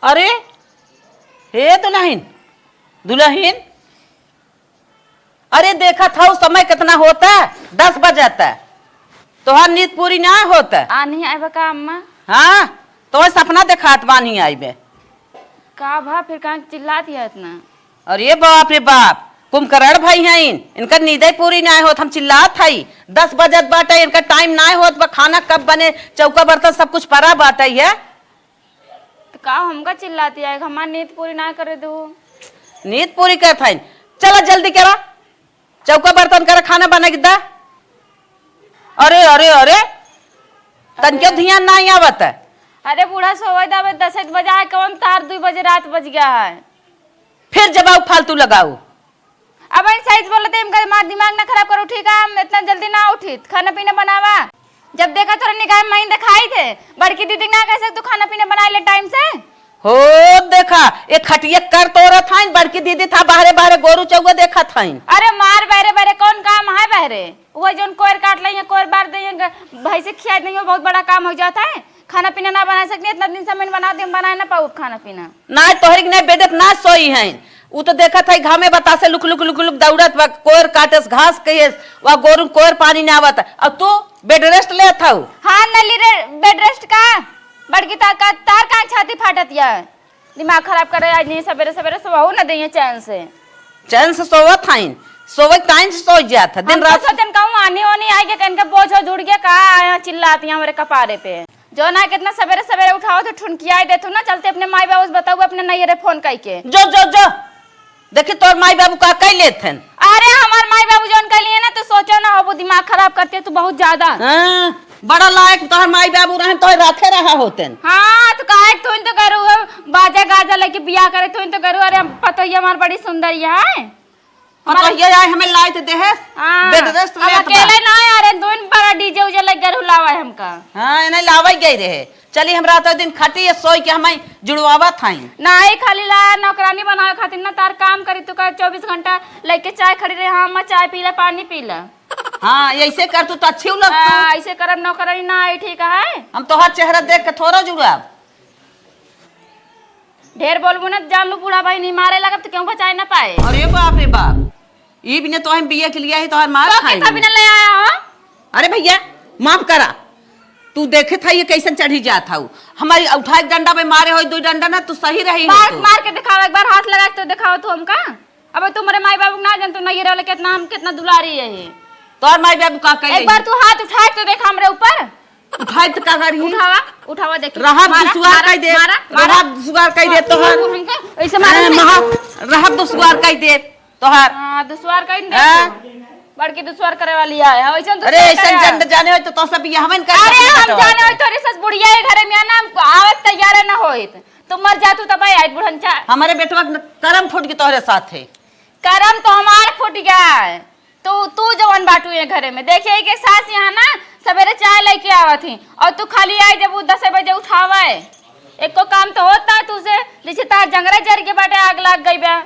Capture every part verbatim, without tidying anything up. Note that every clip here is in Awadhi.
अरे, हे दुलहिन, दुलहिन, अरे देखत हऊ समय केतना होत है, दस बजत है, तोहार नींद पूरी ना होत है। आन्ही आइबा का अम्मा? हाँ, तोहर सपना देखात बा आन्ही आइबे। का भा फिर काहे चिल्लात है इतना? अरे बाप रे बाप, कुंभकर्ण भाई हईन, इनकर नींदे पूरी ना होत, हम चिल्लात हई। दस बजत बाटे, इनकर टाइम ना होत बा, खाना कब बने, चौका बर्तन सब कुछ परा बाटे है। तो का हमका चिल्लाती है, हमार नींद पूरी ना करे दू। नींद पूरी करत हईन, चला जल्दी करा, चौका बर्तन करा, खाना बना के दा। अरे, अरे, अरे, तनके अरे। ध्यान नाहीं आवत है। अरे बूढ़ा सोवे दावे दस एक बजे आए, कौन तार दुई बजे रात बज गया है। फिर जवाब फालतू लगाऊ। अब इन सही बोलते हैं, इनका दिमाग, दिमाग ना खराब करो, ठीक है? हम इतना जल्दी ना उठित, खाना पीना बनावा। जब देखा तोरा निगाह में देखाई थे, बड़की दीदी ना कह सक तू खाना पीना बना ले टाइम से। हो देखा, एक खटिया कर तोरत हईन, बड़की दीदी था बाहरे, बाहरे गोरू चौवा देखत हईन। अरे मार बहरे, बहरे कौन काम है बहरे? वो जौन कोयर काट ले, कोयर बार दे, भैंसे खिया दे, बहुत बड़ा काम हो जाता है। खाना पीना ना बना सकती, इतना दिन से मैंने बना दे, हम बनाए ना पाऊ खाना पीना। ना तोहरी के नहीं बेडत ना सोई हैं। उ तो देखत है घामे बतासे लुक लुक लुक लुक दौड़त बा, कोयर काटेस घास कहिएस, वा गोरू कोयर पानी ना आवत। और तू बेड रेस्ट लेत हऊ। हाँ नली रे, बेड रेस्ट का? बड़की ता का तार का छाती फाटत या। दिमाग खराब करे आज नहीं, सवेरे सवेरे सोवहू ना देइए चैन से। चैन से सोवत हईन, सोवे टाइम से सो जात है, दिन हम तो रात। सोचन कहूँ आनी ओनी आई के कन के बोझ हो जुड़ गया का, आया चिल्लाती हैं हमारे कपारे पे। जो ना कितना सवेरे सवेरे उठाओ तो ठुनकियाई देतू ना, चलते अपने माई बाबू से बताऊ अपने नैहरे फोन कई के। जो, जो, जो। देखी तोर माई बाबू का कई लेत हन। अरे हमार माई बाबू जौन कई लिए ना तो सोचो ना होबू, दिमाग खराब करती है तू बहुत ज्यादा। हाँ, बड़ा लायक तोहर माई बाबू रहन तो राखे रहा होतेन। हाँ, तो काहे तू तो करू हो, बाजा गाजा लेके बियाह करे तू तो करू। अरे हम पतोहिया हमार बड़ी सुंदर है। पतोहिया आए हमें लाइत देहेस, हाँ, बेड रेस्ट हम लेत बा। अकेले ना आए, अरे दोन बड़ा डीजे उजे लग गए लावा है हमका। हाँ, इन्हें लावे गई रहे। चली हमरा तो दिन खटी है, सोई के हमें जुड़वावत हईं। नाही, खाली ला नौकरानी बनावे खातिर ना तार काम करी, तू का चौबीस घंटा लेके चाय खड़ी रहे, हाँ, अम्मा चाय पी ले, पानी पी ले। हाँ, ऐसे कर तू तो अच्छी लगतू। हाँ, ऐसे करब नौकरानी ना आई, ठीक है? हम तोहार चेहरा देख के थोड़ा जुड़ाब। ढेर बोलबू ना, जान लू बूढ़ा भाई नहीं मारे लगब तो क्यों बचाए ना पाए। अरे बाप रे बाप, ई बिना तो हम बिया के लिया ही तोहार मार तो खाई। कितना बिना ले आया हो? अरे भैया, माफ करा, तू देखे था ये कैसन चढ़ी जात हऊ। हमारी उठा एक डंडा में मारे हो, दो डंडा ना तू सही रही हो मार, तू। मार के दिखाओ, एक बार हाथ लगा के तो दिखाओ तू हमका। अब तू हमारे माई बाबू ना जान, तू नैहरे वाले कितना हम, कितना दुलारी है ये। तोर माई बाबू का कहे? एक बार तू हाथ उठा के तो देख हमरे ऊपर। उठाई त का करी? उठावा, उठावा, देखी। रहब मारा, दुसुआर मारा, कई दे, मारा, मारा। रहब दुसुआर कई दे तोहार। हमका ऐसे मारा ए, नहीं। महा, रहब दुसुआर कई दे तोहार। हाँ, दुसुआर कई दे हाँ। तू। बड़की दुसुआर करे वाली है, हाँ, वैसे अरे, दुसुआर ऐसन करे। जन जाने हो तो, तो सब ये हमन कर अरे, सकते हम तो। जाने हो तोरे सस बुढ़िया के घरे में ना, हम आवत तैयार ना होइत। तू मर जा, तू तब आई बुढ़नचा। हमारे बेटवा के करम फूट के तोहरे साथ है। करम तो हमार फूट गया है। तू, तू जवन बाटू ये घरे में, देखे के सास यहाँ ना सवेरे चाय लेके आवत ही और तू खाली आई जब वो दस बजे उठावे। एको काम तो होता है तुझसे, जैसे तार जंगरा जर के बाटे, आग लाग गई बा।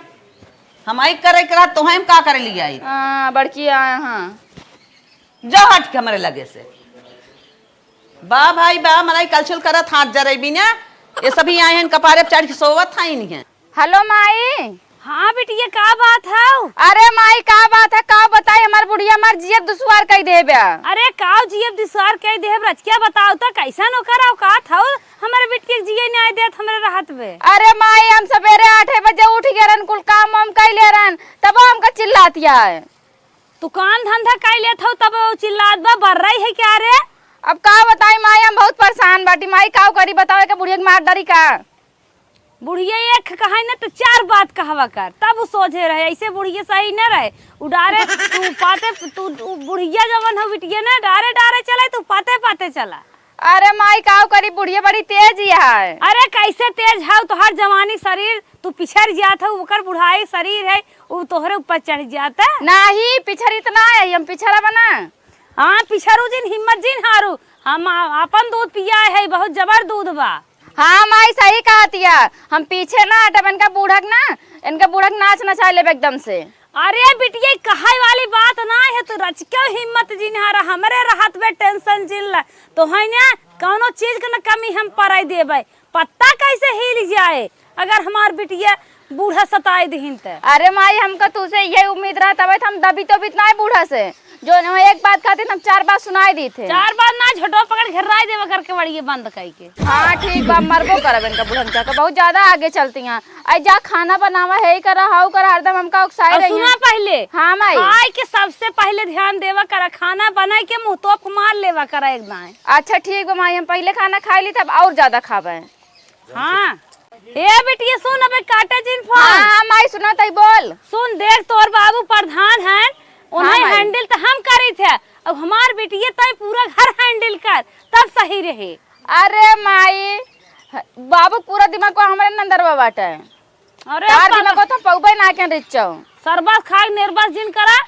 हम आई करे के रहा, तोहे हम का करे लिए आई? हाँ, बड़की आए, हाँ। जो हट के हमारे लगे से। बा भाई बा, मनाई कलछुल करत हाथ जरेबी ना। ये सभी आए हैं, कपारे पे चढ़ के सोवत था ही नहीं है। हेलो माई। हाँ बिटिया, का बात हौ? अरे माई, का बात है, का बताई, हमार बुढ़िया हमार जियत दुश्वार कई देबे। अरे काव जियत दुश्वार कई देब, रचकिया बताओ तो कैसन ओकर औकात हौ, हमारे बिटिया के जिए न्याय देत हमरे रहत बे। अरे माई, हम सवेरे आठे बजे उठ गए रहन, कुल काम वाम कई ले रहन, तब हमका चिल्लातिया है। तू काम धंधा कई लेत हौ तब चिल्लात बा, बर्रई है क्या रे? अब का बताई माई, हम बहुत परेशान बाटी माई, का करी बताओ, के बुढ़िया के मार डारी का? बुढ़िया एक कहाई ना तो चार बात कहवा कर, तब उ सोझे रहे। ऐसे बुढ़िया सही न रहे। उ डारे तू पाते, तू, तू बुढ़िया जवन हो बिटिया ना, डारे डारे चले, तू पाते पाते चला। अरे माई, काव करी, बुढ़िया बड़ी तेज ही है। अरे कैसे तेज है, तोहार जवानी शरीर, तू पिछड़ जात हो, ओकर बुढ़ाई शरीर है, उ तोहरे ऊपर चढ़ जाता। नाही, पिछड़ इतना है, हम पिछड़ा बना। हाँ, पिछड़ू जिन, हिम्मत जिन हारू, हम आ-, आपन दूध पिया है, बहुत जबर दूध बा। हाँ माई, सही कहतिया, हम पीछे ना हटब, इनका बूढ़क ना, इनका बूढ़क नाच नचा लेब एकदम से। अरे बिटिया, कहे वाली बात ना है, तू रच के हिम्मत जिन हारा, हमरे रहत बे टेंशन जिन ला, तो है ना, कौनो चीज के न कमी हम पराई देबै। पत्ता कैसे हिल जाए अगर हमार बिटिया बूढ़ा सताए दिहिन त? अरे माई, हमका तुसे यही उम्मीद रहा, तबे त हम दबी तो बितना है बूढ़ा से। जो न एक बात खातिर हम चार बात सुनाई दी थे। चार बात ना, झोटवा पकड़ घेराई देवा करके बड़िए बंद कई के। हाँ ठीक बा, मरबो करब इनका बुढ़न का, बहुत ज्यादा आगे चलती हैं। आई जा खाना बनावा, है ही करा, हाउ करा, हरदम हमका उकसाए और रही सुना हैं। पहले, हाँ माई। खाए के सबसे पहले ध्यान देवा करा, खाना बनाए के मुंह तोप मार लेवा करा एक दाएं। अच्छा ठीक बा माई, हम पहले खाना खाई ली तब और ज्यादा खाबे। हाँ। ए बिटिया सुन, अबे काटे जिन फोन। हाँ, हाँ, माई सुनत हई, बोल। सुन, देख तोर बाबू प्रधान हैं, उन्हें हाँ, माई। Handle त हम करी थे, अब हमार बिटिया तय पूरा घर handle कर, तब सही रहे। अरे माई, बाबू पूरा दिमाग को हमरे नंदरवा बाटे। अरे तार पग- दिमाग को तो पौबे ना के रिचो। सरबस खाए निर्बस जिन करा,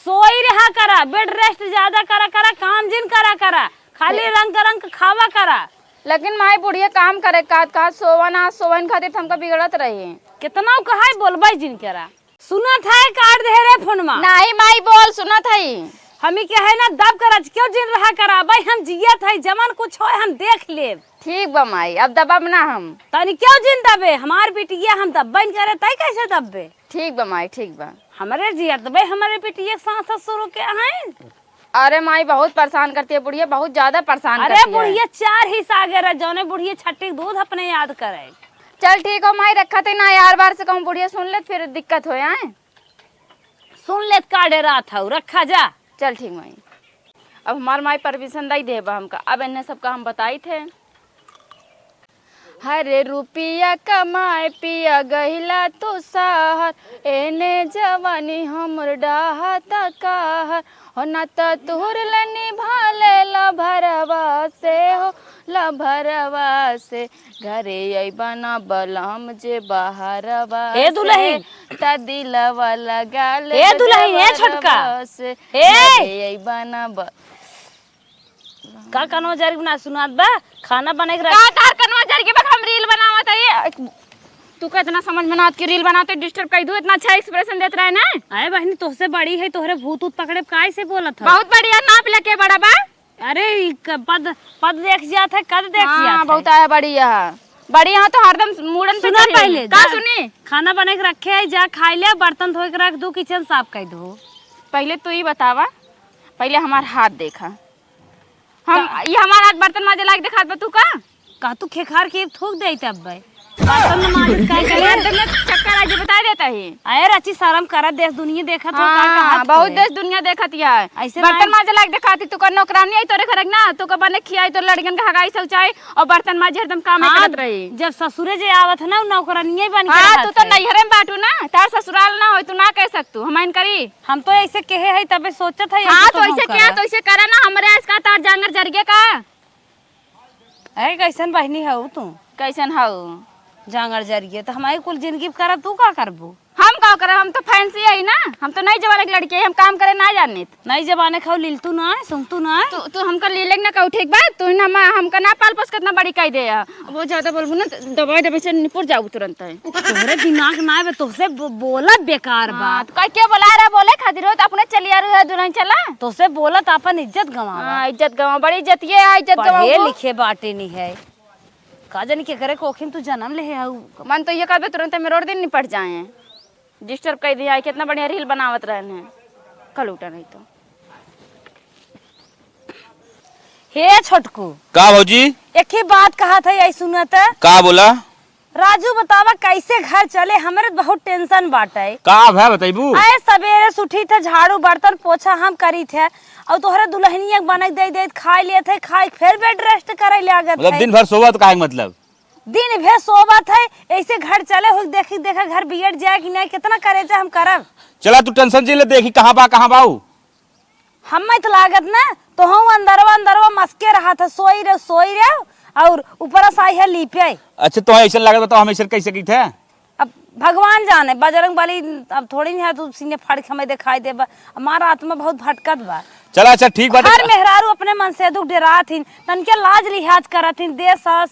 सोई रहा करा, bed rest ज्यादा करा करा, काम जिन करा करा, खाली ए- रंग रंग खावा करा। लेकिन माई बुढ़िया काम करे का, का सोवन आ सोवन खातिर त हमका बिगड़त रही। कितना कहाई बोलबै जिन केरा। सुनत है काट दे रे फोनमा। नाही माई बोल सुनत है। हमी के है ना दब कर आज क्यों जिन रहा करा भाई, हम जियत है जमन कुछ होए हम देख लेब। ठीक बा माई, अब दबब ना हम। तनी क्यों जिन दबे, हमार बिटिया हम दब्बे न करे तई कैसे दब्बे? ठीक बा माई, ठीक बा। हमरे जियत बे हमरे बिटिया के सास ससुर के हैं। अरे माई, बहुत परेशान करती है बुढ़िया, बहुत ज्यादा परेशान अरे करती है। बुढ़िया चार हिस्सा आगे रह, जौने बुढ़िया छट्टी के दूध अपने याद करे। चल ठीक हो माई, रखा थे ना यार, बार से कहूँ बुढ़िया सुन लेत, फिर दिक्कत हो आए। सुन लेत का डेरात हऊ, रखा जा। चल ठीक माई, अब हमार माई permission दई देबा हमका, अब इन्हें सबका हम बताई थे। हरे रुपिया कमाए पिया गहिला तू सहर, एने जवानी हमर डाहत कहर, हो ना त तुहर ले निभाले लभरवा से, हो लभरवा से, घरे अइबा ना बलम जे बहरवा ए से, दुलहिन। त दिलवा लगा ले ए दुलहिन, ए छोटका। देवरवा से, ए। घरे अइबा ना ब- का कनवा जरिक ना सुनात बा? खाना बने के रख। का तार कनवा जरिक बा? हम reel बनावत हई। तू का इतना समझ में ना आत कि reel बनाते disturb कर दू, इतना अच्छा expression देत रहे ना। अरे बहिनी, तोहसे बड़ी है, तोहरे भूत उत पकड़े, काय से बोलत है? बहुत बढ़िया, नाप लेके बड़ा बा। अरे, ई क-, पद, पद देख जात है, कद देख हाँ, जात है। बहुत आया बड़ी यहाँ। बड़ी यहाँ तो हरदम मूड़न पे सुना चढ़ी पहले, है। का जा, सुनी? खाना बने के रखे है, जा खाई ले, बर्तन धोए के रख दू, kitchen साफ कर दू। पहले तू ही बतावा, पहले हमार हाथ देखा। हम, का? ये हमार हाथ बर्तन माजे लायक देखात बा तू का? का तू खेखार के थूक दे तब भाई? बर्तन न माजित का करे? बर्तन में चक्कर आ जे बता देता ही। अरे रची शर्म करा, देश दुनिया देखत हो, का हाँ, कहत बहुत होए? देश दुनिया देखत ही है। ऐसे बर्तन ना माजे लायक देखाती, तू का नौकरानी आई तोरे घर ना, तू का बने खियाई तोरे लड़कन का हगाई शौचाई और बर्तन माजे हरदम काम हाँ, करत रही। जब ससुरे जे आवत है ना, उ नौकरानिये बन के हाँ, रहत तू तो है। नैहरे में बाटू ना, तार ससुराल ना होई, तू ना कह सकतू, हम आइन करी। हम तो ऐसे कहे है, तबे सोचत है, हाँ, ऐसे तो तो ऐसे हम क्या, करा। तो ऐसे करा ना, हमरे आज का तार जांगर जरिए का। ए, कैसन बहिनी हऊ तू? कैसन हऊ? जांगर जरिए, त हमारी कुल जिंदगी करब, तू का करबू? हम का करब? हम तो fancy है ना, हम तो नई जमाने के लड़की है, हम काम करे ना जानित। नई जमाने खाऊ लीलतू ना, सुनतू ना। तू, तू हमका लीले ना कहू, ठीक बा? तू ना मा-, हमका ना पाल पोस कितना बड़ी कह दे। अब वो ज्यादा बोलबू ना, त दबाई दबाई से निपुर जाऊ तुरंत है। तोहरे दिमाग ना आवे, तोहसे बो-, बोला बेकार बा। हाँ, तो कह के बोला रहा बोले खातिर हो, तो अपने चलिया रहे दुल्हन चला। तोहसे बोला त अपन इज्जत गंवावा। हाँ, इज्जत गंवा, बड़ी इज्जत ये है, इज्जत पढ़े गंवा। लिखे बाटे नहीं है। का जानी केकरे कोखिन तू जन्म ले हऊ। मन तो ये कहबे तुरंत में रोड दिन निपट जाए। Disturb कर दिया है, कितना बढ़िया reel बनावत रहन है। कल उठा नहीं तो। हे छोटकू। का भौजी? एक ही बात कहा था, यही सुनत। का बोला? राजू बतावा कैसे घर चले, हमरे त बहुत tension बाटे। का भय बतैबू? अरे सबेरे से उठी थे, झाड़ू बर्तन पोछा हम करी थे, और तोहरे दुल्हनिया के बनाई दे दे, खाई लेत है, खाई फिर bed rest करे लागत मतलब है। दिन भर सोवत काहे के मतलब? दिन भर सोवत है, ऐसे घर चले हो, देखी देखा घर बिगड़ जाए कि नहीं, कितना करे जाए हम करब। चला तू tension जी ले, देखी कहाँ बा, कहाँ बाऊ। हम्मे त लागत ना, तोहू अंदरवा अंदरवा मस्के रहत ह, सोई रहो, सोई रहो, और ऊपर से आई है लीपे। अच्छा, तोहे ऐसन लागत बा, तो हम ऐसन कैसे कही थे? अब भगवान जाने, बजरंग बली अब थोड़ी नहीं है, तू सीने फाड़ के हमें दिखाई देबा। हमारा आत्मा बहुत भटकत बा। चला, अच्छा, ठीक बाटे। हर मेहरारू अपने मन से दुख डेरात हिन, तनके लाज लिहाज करत हिन, देश सास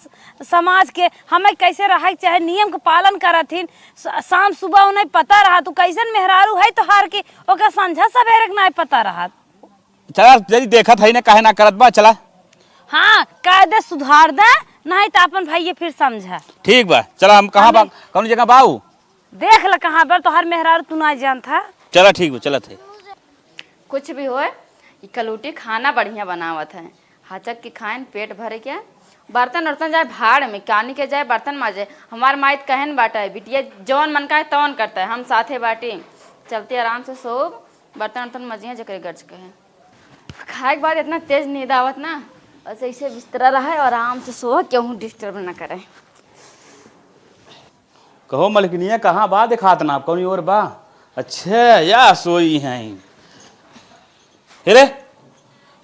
समाज के हमें कैसे रहे के चाहे, नियम के पालन करत हिन। स-, शाम सुबह उन्हें पता रहा, तू कैसन मेहरारू है तोहार की ओकर संझा सवेरे के नाय पता रहत। चला, जल्दी देखत है ना, काहे ना करत बा, चला। हाँ, कायदे सुधार दे, नहीं तो अपन भाई ये फिर समझा। ठीक बा, चला हम कहाँ बा, हमें कौन जगह बाऊ? देख ल कहाँ बा, तोहर मेहरारू तू ना जानत ह। चला ठीक बा, चलत है। कुछ भी होए, ई कलूटी खाना बढ़िया बनावत है। हचक के खाएन, पेट भरे के। बर्तन उर्तन जाए भाड़ में, कानी के जाए बर्तन माजे। हमार माई त कहन बाटे, बिटिया जौन मन का है तौन करता है, हम साथे बाटी। चलती आराम से सोब, बर्तन उर्तन मजिया जेकरे गर्ज के है। खाए के बाद इतना तेज नींद आवत ना, बस ऐसे बिस्तरा रहे और आराम से सोए, केहू disturb ना करे। कहो मलकिनिया, कहाँ बा? देखात ना, कौनी ओर बा? अच्छा, या सोई हैं। हे रे,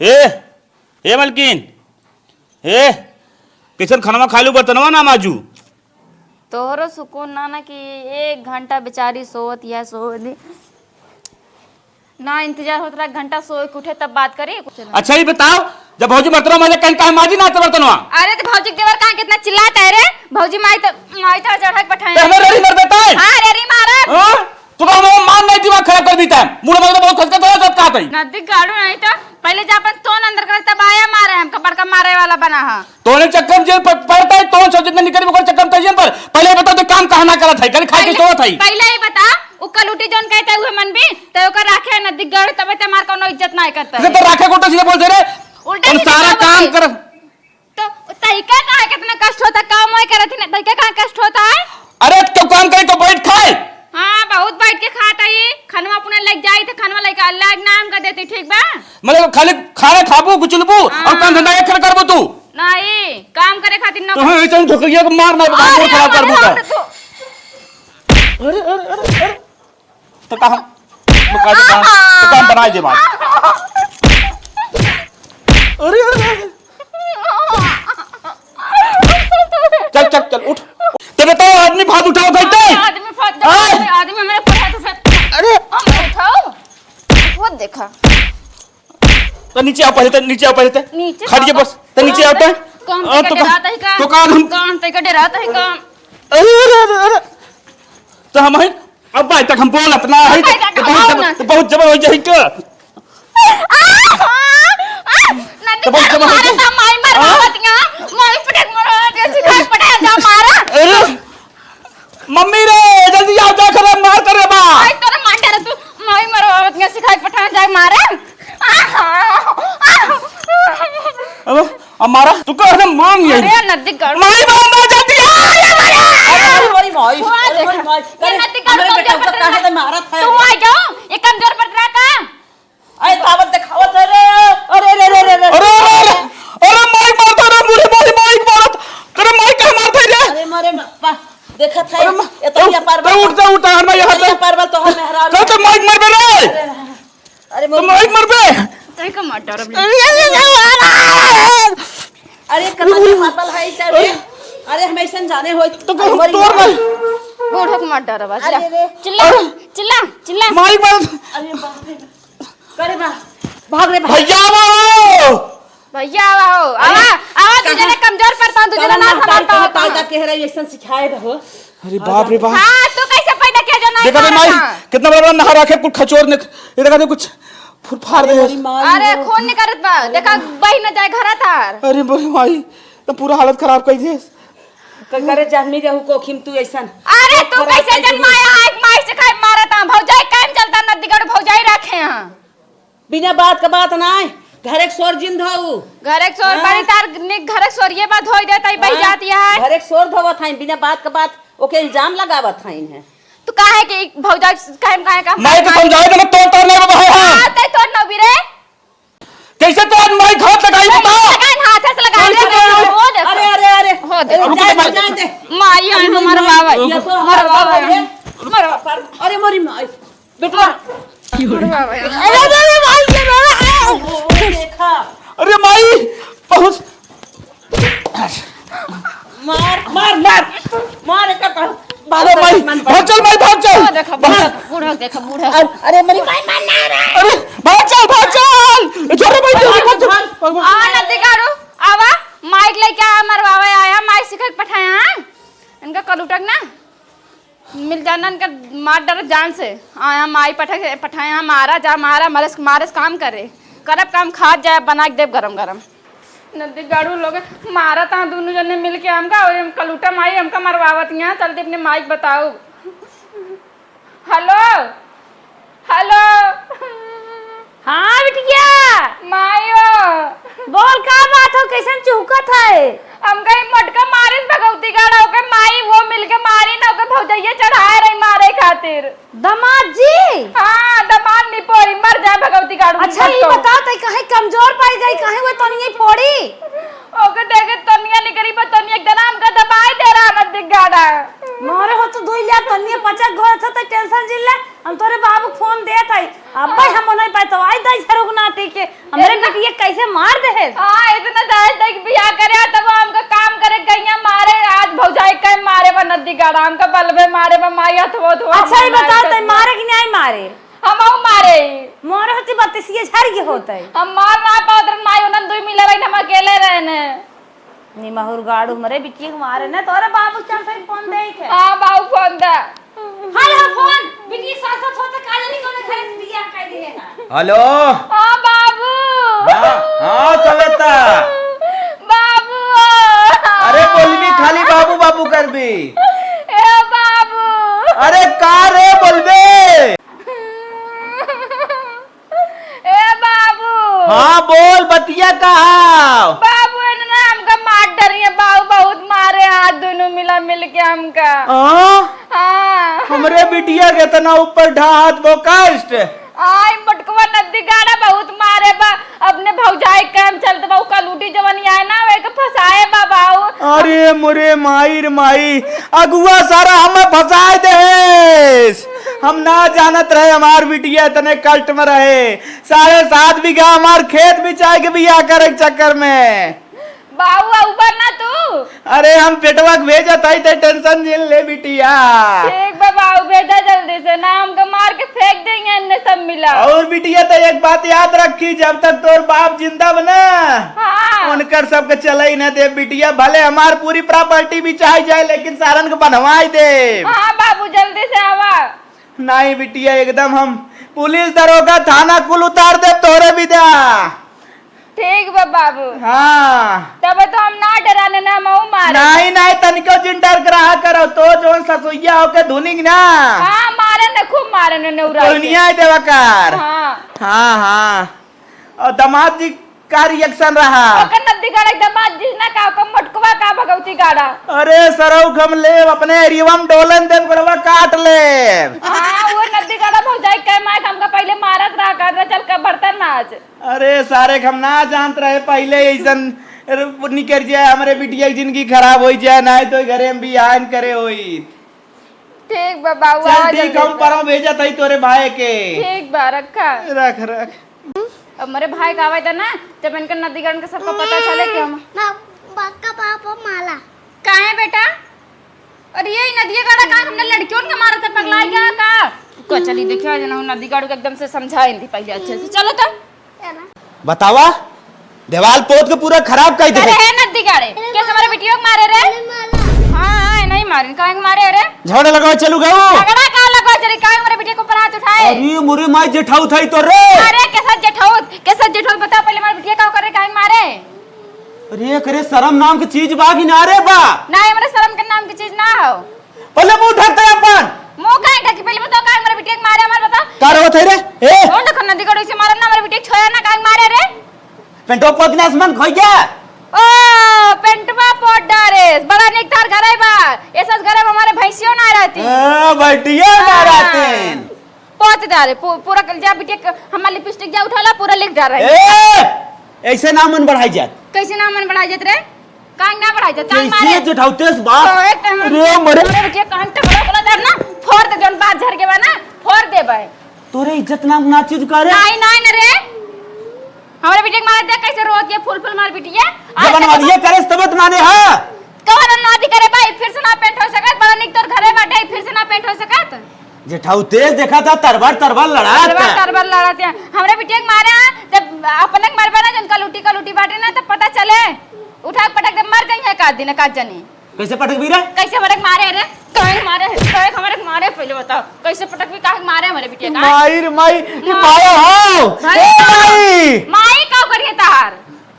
ए, ए मलकिन, ए, कैसन खानवा खाइलू, बर्तनवा ना माजू? तोहरो सुकून ना, ना कि एक घंटा बेचारी सोवत या सोवत ही। ना इंतजार होत रहा, घंटा सोए के उठे तब बात करी। अच्छा, ये बताओ, जब भौजी बर्तनवा माजे, कहीं काहे माजी ना तो बर्तनवा? अरे तो भौजी के देवर कहाँ कितना चिल्लात है रे? भौजी माई तो, माई तो चढ़ा के पठाए। तो हमें रेड़ी मार देता है? हाँ, रेड़ी मारब। हाँ? तू तो हमारा मान नहीं, दिमाग खराब कर देता है। मुड़ में तो बहुत खसके तो सब कहता है। नदी गाड़ू नहीं तो पहले जा अपन तोन अंदर कर, तब आया मारे, हमका बड़का मारे वाला बना है। तोने चक्कर में जेल पर पड़ता है, तोन सब जितना निकल ओकर चक्कर में तैयन पर। पहले ये बता, तू काम कहाँ ना करत है, खाली खाए के पहले, सोवत है। पहले ये बता, उ कलूटी जौन कहता है, उहे मन भी, तो ओकर राखे नदी गड़, तबे ते हमार कोनो इज्जत ना करता है। तो राखे को तो सीधे बोल दे रे। उल्टा और सीधा सारा क्या काम बोलते? कर। तो तइका काहे कितना कष्ट होता, काम वही करत ही ना, तइका कहाँ कष्ट होता है? अरे, तो काम करे तो बैठ खाए। हाँ, बहुत बैठ के खात है, खनवा अपने लग जाई तो खनवा लेके अलग नाम कर देती, ठीक बा? मतलब खाली खाना खाबू, गुचलबू और हाँ। काम धंधा एक करबू तू? नहीं, काम करे खातिर ना। तो हाँ, ऐसे ही झोकरिया को मार, मार, मार, अरे, मार, खराब कर अरे, दूंगा। अरे, तू अरे, अरे, अरे, अरे। तो काम, तो काम, तो काम बनाए दे बात। अरे, अरे, अरे। चल, चल, चल, उठ। ते बताओ, आदमी भात उठाओ, भाई, ते। आदमी भात उठाओ, आदमी हमारे ऊपर हाथ उठा। अरे। हम उठाओ। वो देखा। तो नीचे आओ पहले, तो नीचे आओ पहले, तो। नीचे खट के आओ। बस, तो नीचे आओ, तो। काम और तइका तो का, डरात है का? तो का हम काम तइका डरात है का? अरे, अरे, अरे, अरे। तो हम हैं, अब भाई तक हम बोलत ना है, अब भाई तक तो बहुत आओ जबर, ना। तो बहुत जबर हो जाए का? आ, आ, आ, नदी तो बहुत जबर हो मारे जाए। तो माई मरवावत हाँ? ना, माई पटक मरवावत ना, सिखाई पटाया जा मारा। अरे, मम्मी रे, जल्दी आओ, जा करे, मार करे बा। आई तोरा मार डारे तू, माई मरवावत ना, सिखाई पटाया जाए मारा। अब, अब मारा, तू कह दे, मार नहीं आई। अरे, नदी गड़। माई बाप ना जाती है। अरे, अरे, मोरी माई, हुआ अरे, देखा। मोरी माई। ये अरे, नदी गड़ हमारे को बेटा जो को पटक कहाँ रहा। से मारा था? तू आ जाओ, ये कमजोर पट रहा था। अरे, तावत दिखावत है रे। अरे, रे, रे, रे, रे। अरे, अरे, अरे, अरे, माई मारता रे, बूढ़े माई, माई मारत। अरे, माई का मारता रे? अरे, मोरे बापा, देखत है, अरे, मा-, ये तो ये पार तो उठ, तो उठ, हमारे यहाँ ये तो। पार वाल तो हम मेहरारू। चल, तो माई मर बे रे। अरे, अरे, तो मोर माई मर बे। तई का मार डारब। अरे, कतना पागल है इधर रे। अरे, हम ऐसन जाने होई। तो अरे, कहूँ मोरी तोर माई। माई। बूढ़ा के मार डारब, अरे रे। चिल्ला, अरे। चिल्ला, चिल्ला। माई मर। अरे, बाप रे। करे बा, भाग रे, भाग। भैया आवा हो। भैया आवा हो। अरे, आवा, आवा, तू कहाँ? जने कमजोर पड़ता, तू जने कहाँ ना ना संभालता पाई-, होता। पैदा के रही, ऐसन सिखाए रहो। अरे बाप रे बाप। हाँ, तू कैसे पैदा किया जो ना देखा रे माई, मारा? कितना बड़ा बड़ा नहा रखे, कुल खचोर ने, ये देखा दे कुछ फुरफार दे। अरे माई अरे रे। खून निकलत बा, देखा बही न जाए घर तार। अरे मोरी माई, तो पूरा हालत खराब कर दे। क-, करे जहमी रहू कोखिम तू ऐसन। अरे तू खराब कैसे कर दू। जन्माया है, एक माई से खाए मारत है, भौजाई कायम चलता नदीगढ़ भौजाई रखे हैं। बिना बात का बात ना है, घरे के सोर जिन धोऊ। घरे के सोर हाँ। बड़ी तार नि-, घरे के सोर ये बात होई देता ही बही हाँ, जाती है। घरे के सोर धोवत हैं, बिना बात का बात ओके इल्जाम लगावत हैं इन्हें। तू काहे के भौजाई काहे, काहे का मैं तो समझाए तो मैं तोड़ तोड़ नहीं बबा है। हाँ, ते तोड़ न भी रे। कैसे तोड़ माई घात लगाई बता? लगाए हाथ से लगा दे। कैसे तोड़? हो देखो। अरे, अरे, अरे। हो देखो। अरे, रुक जाए जा, दे, माई। जाए दे। माई है अरे, हमारा माई। बाबा। ये तो हमारा हमारा बाबा बाबा है। है। हमारा बाबा। अरे, मोरी माई। बेटवा। अरे, अरे, अरे, माई, ये बाबा। ओ, देखा। अरे, माई, बहुत मार, मार, मार, मार, एकर तो भागो माई, मन भाग चल माई, भाग चल। ओ, देखा, बूढ़ा, बूढ़ा, देखा, बूढ़ा। अरे, अरे, मेरी माई, मार ना रे। अरे, भाग चल, भाग चल। ए, छोड़ रे माई, भाग, भाग चल। भाग, भाग, भाग। आवा ना, दिगाड़ू, आवा, माइक लेके आया, मरवावे आया, माइक सिखा के पठाया, हाँ? इनका कलुटक ना। मिल जाना इनका मार डर जान से। आया माई पठा-, पठाया, मारा जा, मारा, मारे, मारे से काम करे। करब काम, खात जाए, बना के देब गरम गरम। नदी गाड़ू लोग मारत हैं दुनू जने मिलके हमका, और हम कलूटा माई हमका मरवावत हैं। चलते अपने माई के बताऊ। हेलो, हेलो। हाँ बिटिया। माई हो। बोल, का बात हो, कैसन चुहकत है? हमका ई मोटका मारिन भगवती गाड़ा, ओके माई वो मिलके मारिन, ओके भौजैया चढ़ाए रही मारे खातिर। दमाद जी? हाँ, दमाद निपोरी, मर जाए भगवती गाड़ू, अच्छा, मत ई कहो। बताओ, तई कहीं कमजोर पाई जाई, कहीं वो तनिया फोड़ी? ओके देखे तनिया निकरी, पर तनिया एकदम हमका दबाई दे रहा नदी गाड़ा। मोरे हो तो दुई लिया तनिया पचक गो, अच्छा, तो टेंशन जिन ले, हम तोरे बाबू के फोन देत हई। अब्बे हम नहीं पाए तो आई दई झरुक नाटी के। हमरे इतना बिटिया कैसे मार दे है? हाँ, इतना दहेज देके बियाह करे, तब हमका काम करे गइया मारे, आज भौजाई के मारे बा नदी गाड़ा, हमका बलबे मारे बा, माई हथवा उथवा अच्छा, ये मार बताओ, के तई मारे कि नहीं मारे? हम आऊ मारे। मोरे होती बत्तीसिये झर के होते। हम मार ना पावत रहन, माई उन्हन दुई मिला रही, हम अकेले रहने। निमहुर गाड़ू, हमरे बिटिया के मारे ना, तोरे बाबू चल सही फोन दे के। हाँ, बाबू फोन दा। हेलो, फोन, बिटिया साथ साथ होते काले नहीं कोनो घर से बियाह कर दिए है। हेलो। हाँ, बाबू। हाँ, हाँ, सवेता। बाबू। अरे, बोलबी, खाली बाबू, बाबू करबी। ए बाबू। अरे, का रे, बोलबे? ए बाबू। हाँ, बोल, बतिया कहा? बाबू, एने ना हमका मार डरिए, बाबू बहुत मारे हाथ दुनू मिला मिल के हमका। हाँ? हाँ। हमरे बिटिया के इतना ऊपर ढाहत बो कष्ट। आई मोटकवा नदी गाड़ा बहुत मारे बा, अपने भौजाई काम चलत बा, उ कलूटी जवनिया है ना, वे के फंसाए बा बाऊ। अरे मोरे माई रे माई, अगुआ सारा हमें फंसाए देहेस। हम ना जानत रहे हमार बिटिया इतने कष्ट में रहे। साढ़े सात बीघा हमार खेत बिचाए के बियाह करे के चक्कर में। बाऊ, अउबा ना तू? अरे, हम पेटवा के भेजत हई, ते टेंशन जिन ले बिटिया। ठीक बा बाऊ, भेजा जल्दी से, ना हमके मार के फेंक देइहैं एन्ने सब मिला। और बिटिया, ते एक बात याद रखी, जब तक तोर बाप जिंदा बा ना, हाँ। उनकर सबके चलई न देब बिटिया, भले हमार पूरी प्रॉपर्टी बिचाई जाए, लेकिन सारन के बन्हवाई देब। हाँ बाबू, जल्दी से आवा। नाहीं बिटिया, एकदम हम पुलिस, दरोगा, थाना कुल उतार देब तोहरे बिदा। ठीक बा बाबू। हाँ। तब तो हम ना डराने ना, हम मारे। नाहीं, नाहीं, तनिको जिन डर के रहा करो, तो जौन ससुइया होके धुनिक ना। हाँ, मारे न, खूब मारे न, नेउरा के। दुनिया देवा कर। हाँ। हाँ, हाँ। और दामाद जी का reaction रहा? ओकर नद्दी गाड़ा के दामाद जी ना का, ओकर मोटकवा का भगवती गाड़ा। अरे सरऊ, हम लेब अपने एरियवा में डोलन देब, गोड़वा काट लेब। हाँ, वो नद्दी गाड़ा भौजाई के माय हमका पहिले मारत रहा, कहत रहा, "चल का बर्तन माज।" अरे सारे, हम ना जानत रहे पहिले अइसन निकर जाए, हमरे बिटिया के जिंदगी खराब होइ जाए, नाहीं तो घरे में बियाह न करे होई। ठीक बा बाबू, चल आवा ठीक, जल्दी हम से। परौं भेजत हई तोरे भाई के। ठीक बा, रखा। रख, रख। अब हमरे भाई का आवे दा ना, जब इनका नदीगढ़ के सबका पता चले कि हम ना, बक्का पापा माला। काहे बेटा? अरे ये नदिया गाड़ा का हमने लड़कियों के मारत है, पगलाई गया का? को चली देखियो, आज ना नदी गाड़ू के एकदम से समझाए दी पहिले अच्छे से। चलो तो। बतावा, देवाल पोत के पूरा खराब कर दे। अरे हे नद्दी गाड़े, कैसे हमारे बिटिया के मारे रे? हाँ, हाँ, नहीं मारे, काहे के मारे रे? झगड़ा लगावे चलू गयो। झगड़ा का लगावे चली, काहे हमारे बिटिया के ऊपर हाथ उठाए? अरे मोरे माई, जेठाउत हई तो रे। अरे कैसा जेठाउत, कैसा जेठाउत, बताओ पहिले हमारे बिटिया का करे, काहे के मारे? अरे करे, शरम नाम के चीज बा कि ना रे बा? नहीं, हमारे शरम के नाम की चीज ना हो। पहिले मुंह ढक दे अपन। मुंह काहे ढकी? पहिले बताओ, काहे हमारे बिटिया के मारे, हमारे बताओ। का रोवत है रे? ए? कौन देखो नदी गड़ू से मारब ना, हमारे बिटिया के छोया ना, काहे मारे रे? पेंटवा पकने आसमान खोई गया। ओ, पेंटवा पोत डारे, बड़ा निक तार घरे बा। ऐसा घरे में हमारे भैंसियों ना रहती। ए, बैठिए ना हाँ। रहते। पोत डारे, पू-, पूरा कल जा बिटिया क-, हमार लिपस्टिक जा उठाला, पूरा लिख डारे। ए, ऐसे ना मन बढ़ाई जात। कैसे ना मन बढ़ाई जात रे? काहे ना बढ़ाई जात? काहे कैसे मारे? जेठाउतेस बा? तो एक टाइम अरे मरे। हमरे बिटिया कान टकला वाला डार ना, फोड़ दे, जौन बात झर के बा ना, फोड़ देबे। तोरे इज्जत नाम ना चीज का रे? नाहीं, नाहीं न रे। हमरे बिटिया के मारे देख कैसे रोत है, फूल फूल मार बिटिया। आज जब तक बनवादिया करेस तबे त माने हा। कवन नदी करे भाई, फिर से ना पेंट हो सकत, बड़ा निक तोर घरे बाटे, फिर से ना पेंट हो सकत। जेठाउतेस देखा था, तरबर तरबर लड़ात तरबर है। तरबर लड़ात है। हमरे बिटिया के मारे, जब अपने के मरबे ना, जन कलूटी कलूटी बाटे ना, तब पता चले। उठा के पटक दे, मर जाइए का दिन, का जनी। कैसे पटक भी रे? कैसे पटक मारे रे? काहे मारे है? काहे हमारे मारे, पहिले बताओ। कैसे पटक भी, काहे मारे हमारे बिटिया का? माई रे माई, ये माई। माया हो। भाई, ए माई। माई का करिए तार?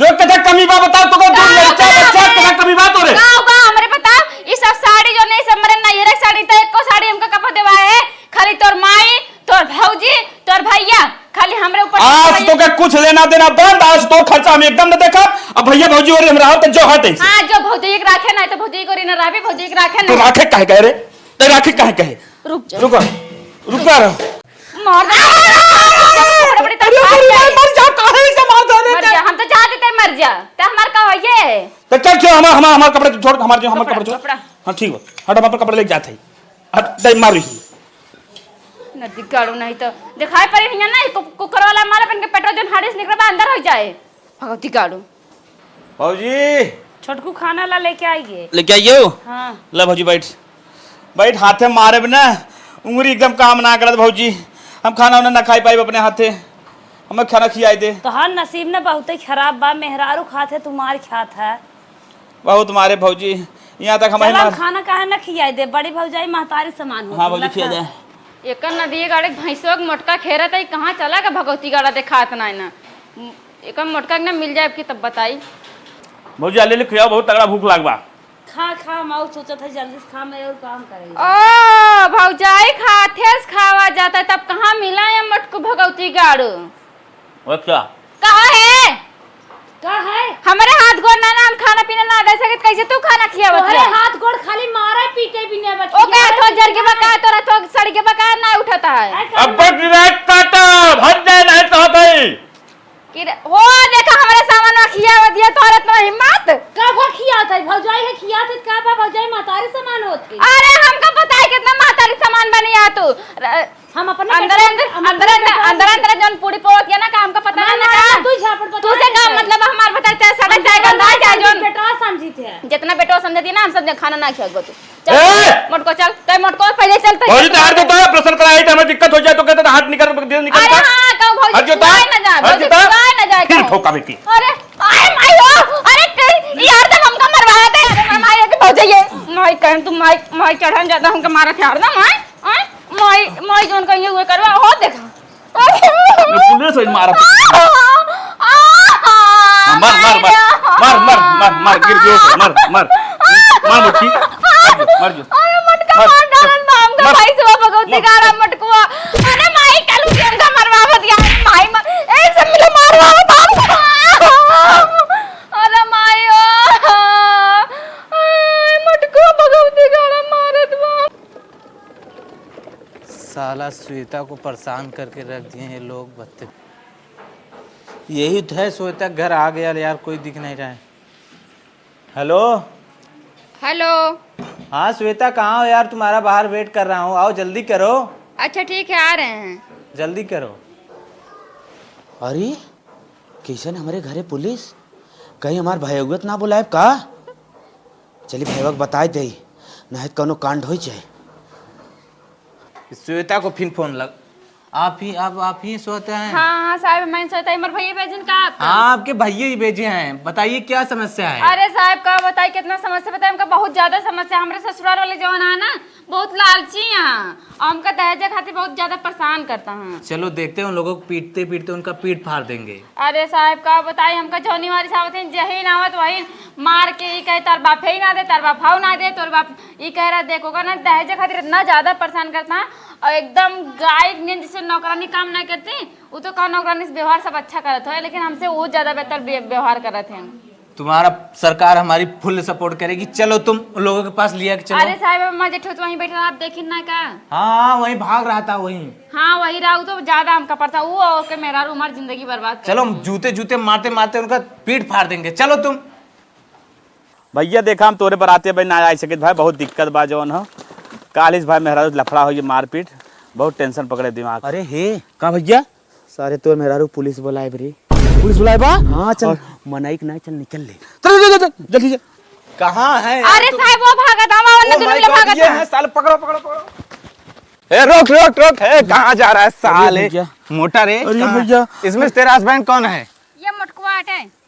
तो कथा कमी बा, बताओ, तो का का, लड़का का बच्चा है? कथा कमी बा तोरे? का, का, हमरे बताओ, ई सब साड़ी जो नहीं, सब मरे नैहरे के साड़ी, तो एको साड़ी हमका कब देवा है? खाली तोर माई, तोर भौजी, तोर भैया, खाली हमरे ऊपर आज भैया। तो का कुछ लेना देना बंद, आज तोर खर्चा हम एकदम न देखब। अब भैया भौजी ओरे हम रहब तो जो हटे से। हाँ, जो भौजी के राखे ना, तो भौजी को रे ना रहबे, भौजी के राखे तो ना। राखे काहे कहे रे? तो राखे काहे कहे? रुक जा। रुको, रुको रहो। मार दे। बड़े, बड़े अरे, अरे, अरे, मर जा, काहे से मार दे मर रहे जा, हैं? हम तो चाहते थे मर जा। ते हमार का होइए? तो चल, चल, हमार, हमार, हमार कपड़े छोड़, हमार जो, हमार कपड़ा, कपड़े छोड़। कपड़ा। हाँ, ठीक बा। हट, हम अपन कपड़े लेके जात हई। हट, दे, मार रही। नदी गाड़ू नहीं तो दिखाई पड़े नहीं ना, कु-, कुकर वाला मार अपन के पेटवा जोन हाड़ी से निकलबा, अंदर हो जाए। भगवती गाड़ू। भौजी। छोटकू खाना ला लेके आइए। लेके आइए हो? हाँ। ला भौजी, बैठ। बैठ, हाथे मारे बिना उंगली एकदम काम ना करत भौजी। हम खाना उना ना खाई पाइब अपने हाथे। हमें खाना खियाई दे। तोहार नसीब ना बहुते खराब बा, मेहरारू खात है, तू मार खात है। बहुत मारे भौजी, यहाँ तक हमारे चला, मार- खाना काहे ना खियाई दे, बड़ी भौजाई महतारी समान हो हाँ तू, भौजी, लखा। खिया जाए। एकर नदिए गाड़े भैंसवा के मोटका खेरत है, कहाँ चला के भगवती गाड़ा देखात ना है ना। एकर मोटका के ना मिल जाए कि तब बताई। भौजी, आले ले खियाओ, बहुत तगड़ा भूख लाग बा। खा, खा, हम आउ सोचत है जल्दी से खा, मैं और काम करेंगे। ओ, भौजाई खाथे से खावा जाता है, तब कहाँ मिला है मोटकू भगवती गाड़ू? अच्छा। कहाँ है? का है? हमरे हाथ गोड़ ना, ना हम खाना पीना ना दे सकत, कैसे तू खाना खियावत तोहरे है? हाथ गोड़ खाली मारे पीटे भी नहीं बच ओ का गया। थोक जर के बका, तोरा थोक सड़ के बका ना उठाता है। अरे, अब बस direct काटा, भाग जाए नहीं तो भाई। कि रे, हो देखा हमरे सामान में खियावत है, तोहरे इतना हिम्मत? का वो खियावत है? भौजाई है खियावत है, का बा भौजाई महतारी समान होत है। अरे हमका पता है कितना महतारी समान बनी है तू। र-, हम अपने अंदर, बेटा, अंदर, हम अंदर, अपने अंदर, बेटा अंदर, अंदर जौन पूरी पोवत है ना, का हमका पता ना, नहीं ना, ना, ना। तू झापड़ पता तू से नहीं का है। मतलब हमार बता, चाहे सड़ा, हम चाहे अपने गंदा, चाहे बेटा जौन। बेटा समझी थे। जितना बेटवा समझती ना, हम सब ने खाना ना खिया तू। चल, ए! मोटको चल, तै मोटको पहले चल, तै भौजी, चल। तो हाथ देता है, operation कराई तो हमें दिक्कत हो जाए तो कहते तो हाथ निकल, दिल निकल अरे का। हाँ, कहूँ भौजी हट जो तो, छुआए ना जाए, हट भौजी जो तो। छुआए ना जाए फिर कहूँ। ठोका बेटी। अरे, आए माई हो, अरे कहीं यार तब हमका मरवाया था, अरे माई, माई के भौजी ये, माई कहन तू माई, माई चढ़न जाता हमका मारा था ना माई, आए, माई, माई जोन कहिए हुए करवा, हो देखा। ये पुलिस है, मारा। मार, मार, मार, मार, मार, मार, मार, गिर गयो तो, मार, मार, मार मुट्ठी, मार जो, मार जो। अरे मटका मार, मार डालन बा हमका, मार। भाई से भगवती मार। गारा मटकुआ। अरे माई, कालू के हमका मरवावत यार, माई, माई, ए, सब मिले मारवावत हमका। अरे माई ओ, ए, मटकुआ भगवती गारा मारत बा। साला श्वेता को परेशान करके रख दिए ये लोग, बत्ते। यही तो है, श्वेता घर आ गया यार, कोई दिख नहीं रहा है। हेलो। हेलो। हाँ श्वेता, कहाँ हो यार? तुम्हारा बाहर wait कर रहा हूँ, आओ जल्दी करो। अच्छा ठीक है, आ रहे हैं। जल्दी करो। अरे, कैसन हमरे घरे पुलिस? कहीं हमार भैया तो ना बुलाए का? चली भैया के बताए दे, नहीं तो कौनो कांड हो जाए। श्वेता को फिर फोन लग, आप ही, आप, आप ही श्वेता हैं? हाँ, हाँ, साहब, मैं श्वेता, हमारे भैया भेजन का आपका? हाँ, आपके भैया ही भेजे हैं, बताइए क्या समस्या है? अरे साहब, का बताई, कितना समस्या बताई, हमका बहुत ज्यादा समस्या। हमरे ससुराल वाले जवन है ना, बहुत लालची हैं, और हमका दहेजे खातिर बहुत ज्यादा परेशान करता हैं। चलो देखते हैं, उन लोगों को पीटते पीटते उनका पीठ फाड़ देंगे। अरे साहब, का बताई, हमका जौनी वाली साहब थे, जहीन आवत वही मार के ई कहे, "तार बाप है ही ना दे, तार बाप हाउ ना दे, तोर बाप ई कह रहा, देख, ओकर ना दहेजे खातिर इतना ज्यादा परेशान करता है, और एकदम गाय के नियन जैसे नौकरानी काम ना करती, वो तो कहा नौकरानी से व्यवहार सब अच्छा करत हो, लेकिन हमसे वो ज्यादा बेहतर व्य-, व्यवहार करत हैं।" तुम्हारा सरकार हमारी full support करेगी। चलो तुम उन लोगों के पास लिया के चलो। अरे साहब, अम्मा जेठो तो वहीं बैठा, आप देखिन ना का? हाँ, हाँ, वहीं भाग रहा था, वहीं। हाँ, वही रहा, वो तो ज्यादा हमका पड़ता, वो और के मेहरारू हमारी जिंदगी बर्बाद कर चलो, हम दी। जूते, जूते मारते, मारते उनका पीठ फाड़ देंगे। चलो तुम। भैया देखा, हम तोरे बराते भाई ना आ सकित भाई, बहुत दिक्कत बा जौन हो। कालिस भाई मेहरारू लफड़ा हो, ये मारपीट, बहुत tension पकड़े दिमाग। अरे हे, का भैया? सारे तोर मेहरारू पुलिस बुलाए बरी। पुलिस बुलाए बा? हाँ, चल। और मनाई के ना, चल निकल ले। चल, चल, चल, चल, जल्दी चल। कहाँ है यार अरे तू? साहब, वो भागत, हम आवन Oh दुनू my मिले God, भागत ये हैं। है, साले, पकड़ो, पकड़ो, पकड़ो। ए, रोक, रोक, रोक, ए, कहाँ जा रहा है अरे साले? भैया। मोटा रे, अरे कहाँ? भैया। इसमें से तेरा husband कौन है? ये मोटकुआ है।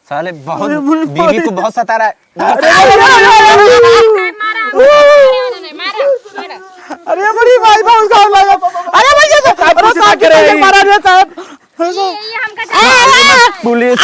साले बहुत अरे, बोल, बीवी बोल। को बहुत सता रहा है। अरे, अरे, अरे, अरे, अरे, अरे, मारा, मारा, मारा, मारा। अरे, बड़ी भाई, भाई, साहब, भाई, अरे, भैया, साहब, अरे, पुलिस साहब, पकड़ रही। मारा रे, साहब। ये, ये हमका आ, पुलिस। आ,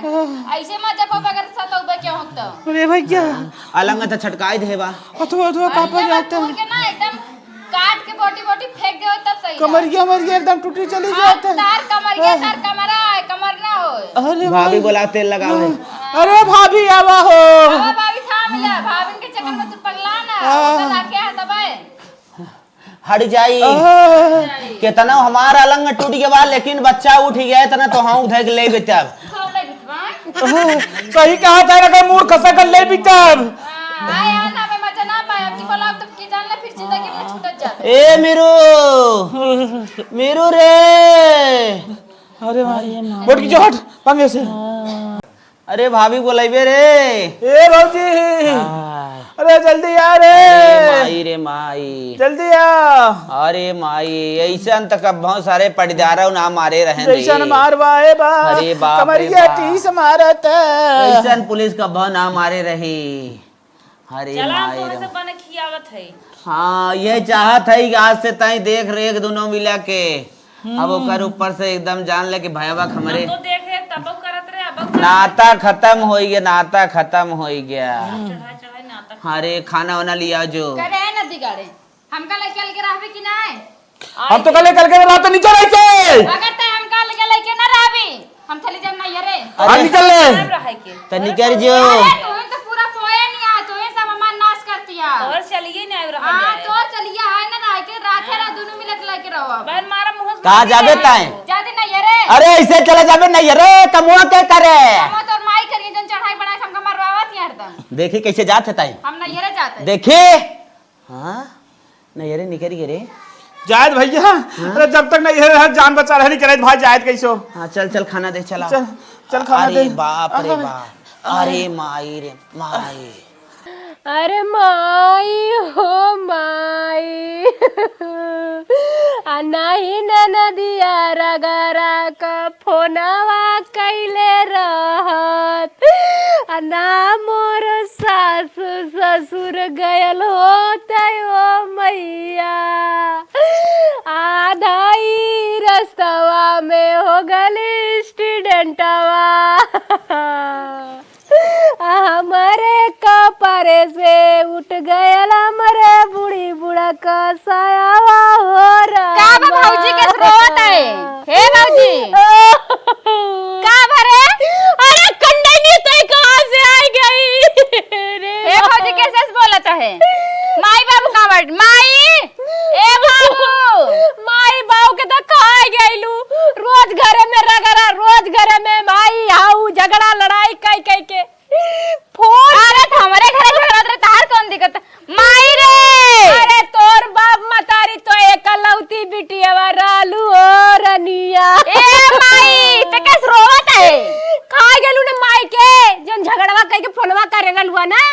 ऐसे मत जब बगैर सतौबे के होत तो। अरे भैया। अलंग तो छटकाई देबा। अथवा, अथवा, अरे पापा ये जाते तोड़ हैं। के ना एकदम काट के बोटी बोटी फेंक दे तब सही रहा। कमरिया मरिया एकदम टूटी चली हम जाते हैं। तार कमरिया, हाँ। तार कमरा है, कमर ना हो। अरे भाभी भाई। बोला, तेल लगावे। अरे भाभी आवा हो। आवा भाभी, थाम ले, भाभी के चक्कर में तू पगला ना, हाँ। ओकर लाके है तबे। हट जाई। आह। केतना हमार अलंग टूट गया बा, लेकिन बच्चा उठ गया, इतना तो हम उधर के ले बेचब। आह, सही कहा था, अगर मूड़ खसा कर ले बेचब। हाँ, आया ना, मैं मजा ना पाया, अब निकल आओ, तुम की जान ले, फिर जिंदगी में छूटत जाते। ए मीरू, मीरू रे। अरे माई, अरे माई। बोट की जो हट, पंगे से। अरे भाभी बोलैबे रे। ए भौजी। हाँ। अरे जल्दी आ रे। अरे माई रे माई। जल्दी आ। अरे माई, ऐसन त कब बहुत सारे पटदारव ना मारे रहन रे। ऐसन मार बा, ए बा। अरे बाप रे कमरिया बाप। टीस मारत। ऐसन पुलिस कब ना मारे रही। अरे चला, हम माई तोहरे रे। से बने खियावत है। हाँ, ये चाहत है कि आज से ताई देख रेख दोनों मिला के। अब हम्म। ओकर ऊपर से एकदम जान ले कि भयवा हमरे। हम तो देख रेख तबो करत रहे, अब नाता खत्म होइ गया, नाता खत्म होइ गया। चढ़ाई, चढ़ाई नाता खत्म। अरे, खाना वाना लिया जो। करे है ना दिगाड़े। हमका लेके अलगे रहबे कि नाय? हम तो कल कल के रहा तो नीचे रह के। अगर तै हमका अलगे लेके ना रहबी, हम चली जाब नैहरे। हाँ, निकल ले। नाम रहे के। त निकल जो। अरे, तू ही तो पूरा पोए नहीं आ, तू ही सब हमार नाश कर दिया। तोर चलिए नहीं रहा हाँ, है। तोर चलिए है ना, रह के राखे रहा, दोनों मिलत लेके रहो। बहन मारा मुँह से कहाँ जाबे ताई? जाते नैहरे। अरे, ऐसे चले जाबे नैहरे, कमुआ के करे? कमुआ तोर माई करी, जन चढ़ाई बढ़ाई, हमका मरवावत ही हरदम। देखी कैसे जात है ताई। हम नैहरे जाते। देखी। हाँ? नैहरे निकल गए रे। जायद भैया, हाँ? अरे जब तक नैहरे रह, जान बचा रहे, निकले भाई जायद कैसो। हाँ, चल, चल, खाना दे, चला। चल, चल, खाना अरे दे। बाप रे आहा। बाप, अरे माई रे माई। अरे माई हो माई। आ नाही ननदिया रगरा का फोनवा कैले रहत, आ ना मोर सासु ससुर गयल होतै ओ मैया। आधा ई रस्तवा में हो गल एक्सीडेंटवा। आ हमरे कपरे से उठ गयल हमरे बूढ़ी बूढ़ा का सायावा हो रामा। का बा भौजी कैसे रोवत है? हे भौजी। का भरे? अरे कंडनी तै कहाँ से आई गई? रे हे भौजी कैसे बोलत है? माई बाबू कहाँ बाटे? माई! ए बाबू! माई बाबू के तो खाए गइलू। रोज घरे में रगड़ा, रोज घरे में माई हाउ झगड़ा लड़ाई कई कई के। फोन अरे, त हमरे घरे झगड़त रहे, तहार कौन दिक्कत? माई रे! अरे, तोर बाप मतारी तो एकलौती बिटियावा रहलू ओ रनिया। ए माई, त कैस रोवत है? खा गेलू न माई के, जौन झगड़वा कइके फोनवा करे रहलू ह ना,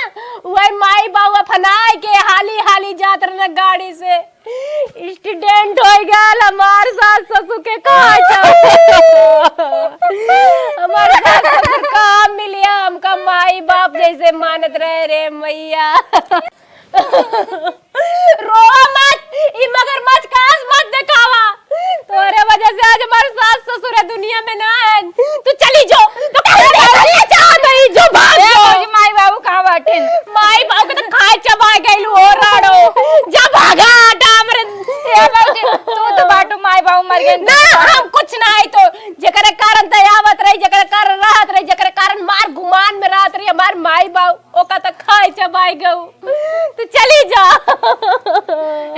उहे माई बाऊ अफनाई के हाली हाली जात रहन गाड़ी से। एक्सीडेंट होइ गल, हमार सास ससुर के कहाँ जाओ? हमार सास ससुर कहाँ मिलिया? हमका माई बाप जैसे मानत रहे रे मैया। रोवा मत, ई मगरमच्छ का आँख मत देखावा। तोरे वजह से आज हमार सास ससुर है दुनिया में ना है। तू चली जो, तो कहाँ चली जा? नहीं जो, भाग ए, जो। भौजी, माई बाबू कहाँ बाटेन? माई बाबू के तो खाए चबाए गइलू हो राड़ो। जा भागा, हटा हमरे। ए भौजी, तू तो बाटू माई बाबू मर गए। ना, हम कुछ ना है तो, जेकरे कारण त आवत रही, जेकरे कारण रहत रही, जेकरे कारण मार गुमान में रहत रही हमार माई बाबू, ओका त खाए चबाए गऊ। तू चली जा।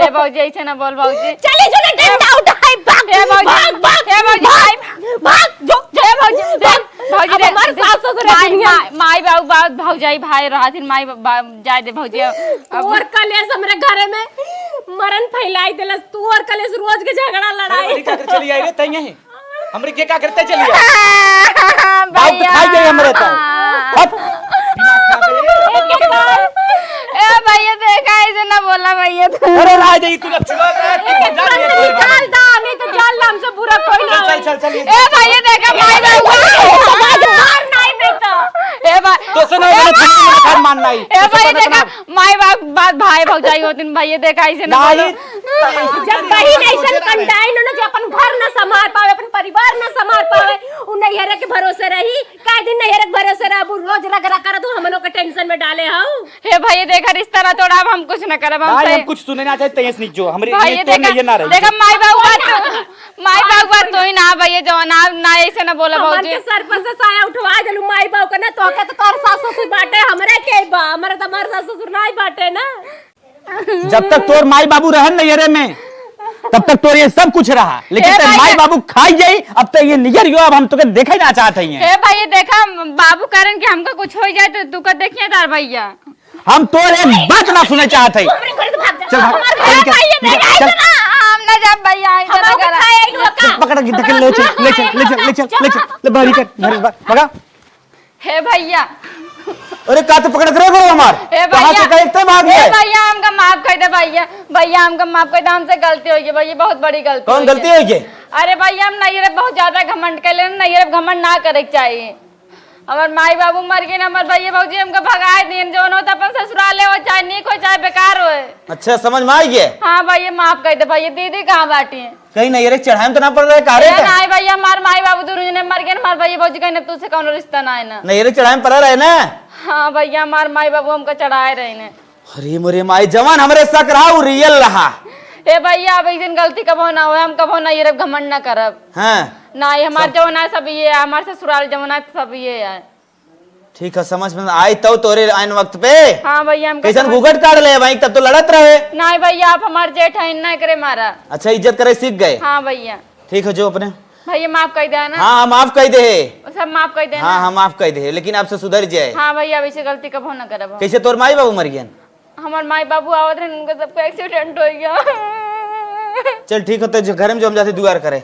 ए भौजी, ऐसे ना बोल भौजी। चली जो ना, डंडा उठाई, भाग, ए भौजी, भाग, भाग, ए भौजी, भाग, भाई, भाग, जो, जो, ए भौजी, भाग। भौजी अब रे, हमार सास ससुर है माई, दुनिया में। माई, माई बाबू, बाबू, भौजाई, भाई रहथिन, माई बा-, बा-, जाए दे भौजी। अब तू और कलेश हमरे घरे में मरन फैलाई देलस, तू और कलेश रोज के झगड़ा लड़ाई। अरे, का कर चली आई रे, तैं यहीं। हमरे के का करते चली आई? बाबू तो खाई गई हमरे तो। हट। ए भैया, देखा, ऐसे ना बोला भैया तू। अरे, राय दे, तू अब चुप रह, तू जान ले, तू निकाल दा, नहीं तो जान ला, हमसे बुरा कोई ना चल, होई। चल, चल, चल, ए भाई, ये देखा, माई बाबू। मार नहीं, नहीं तो। ए भाई। तो सुनो, ए मैंने भाई। तुम्हें मार मारना ही। ए तो भाई, सुनो, देखा, सुनो। माई बाप, बाप, भाई। ए भौजाई, ओ दिन भैया देखा, ऐसे ना नहीं। बोलो। जब बहिन ऐसन कंडाइन हो ना, जो अपन घर ना संभाल पावे, अपन परिवार ना संभाल पावे, उ नैहरे के भरोसे रही, काहे दिन नैहरे के भरोसे रहबू, रोज रगड़ा करत हो, हमनो के टेंशन में डाले हऊ। हे भैया देखा, रिश्ता ना तोड़ा, अब हम कुछ ना करब, हम भाई, तय- हम कुछ सुने ना चाहे, तैं से निक जो, हमरे भैया ये तोड़ देखा, नहीं, ये ना रही। देखा माई बाबू बात, माई बाबू बात तो ही ना भैया, जवन आप ना ऐसे ना बोला हमन भौजी। के सर पर से साया उठवा देलू माई बाबू के ना, तोके तो तोर सास ससुर बाटे, हमरे के बा, हमरे तो हमार सास ससुर नाई बाटे ना। जब तक तोर माई बाबू रहन नैहरे में, तब तक तोर ये सब कुछ रहा, लेकिन ए तोर भैया। माई बाबू खाई जाई, अब तो ये नियर यो, अब हम तोके देखे ना चाहत हई हैं। ए भाई, देखा, बाबू कारण कि हमका कुछ हो जाए तो तू का देखिए तार भैया। हम तोर एक बात ना सुने चाहत हई। चल भाग, हमारे चल, घर निकल, भैया, निकल, नहीं चल। आए ना, हम ना जाब भैया, ऐसा हम ना लोग करा। खाए आई लोग का। पकड़ के ढकेल ले, चल, ले, चल, ले, चल, ले, चल, ले, चल, ले, बाहर निकल, घर से बाहर, भगा। हे भैया। अरे, का तो पकड़त रहे बड़ो हमार? हे कहाँ से भैया। कहे इतने भाग हे गए? भैया, हमका माफ कर दे भैया। भैया, हमका माफ कर दे, हमसे गलती हो गई भैया, बहुत बड़ी गलती कौन हो गलती गई। हो गई? अरे भैया, हम नैहरे बहुत ज्यादा घमंड कर लेना, नैहरे घमंड ना करे के चाहिए। हमार माई बाबू मर गए, हमार भैया भौजी हमका भगाए दिए, जौन होता अपन ससुराल हो, चाहे नीक हो, चाहे बेकार हो। अच्छा, समझ में आई गए? हाँ भैया, माफ कर दे भैया। दीदी कहाँ बाटी है? कहीं नैहरे चढ़ाए में तो ना पड़ रहे, का रे ए, का? नाई भैया, हमार माई बाबू दोनों जने मर गए, हमार भैया भौजी कहीं ना तू से कौनो रिश्ता ना है ना। नैहरे चढ़ाए में पड़ा रहे ना? हाँ भैया, हमार माई बाबू हमका चढ़ाए रहे ने। अरे मोरे माई, जवान हमरे शक रहा, उ रियल रहा। ए भैया, अब एक दिन गलती कबो ना होए, हम कबो नैहरे घमंड ना करब। हाँ। नाई, हमार सब जवन है सब ये है, हमार ससुराल जवन है सब ये है। ठीक है, समझ में आई तो तोरे आइन वक्त पे। हाँ भैया, हम कैसन घूंघट काढ़ ले भाई, तब तो लड़त रहे। नहीं भैया, आप हमार जेठ हैं, ना करे मारा। अच्छा, इज्जत करे सीख गए। हाँ भैया। ठीक है, जो अपने भैया माफ कर दे ना। हाँ, हम माफ कर दे है। सब माफ कर दे हाँ, ना। हाँ, माफ कर दे है, लेकिन आपसे सुधर जाए। हाँ भैया, अब ऐसे गलती कबो ना करब हम। कैसे तोर माई बाबू मर गए? हमार माई बाबू आवत रहे, उनका सबको एक्सीडेंट हो गया। चल ठीक है, तो जो घर में जो हम जाते दुआर करे।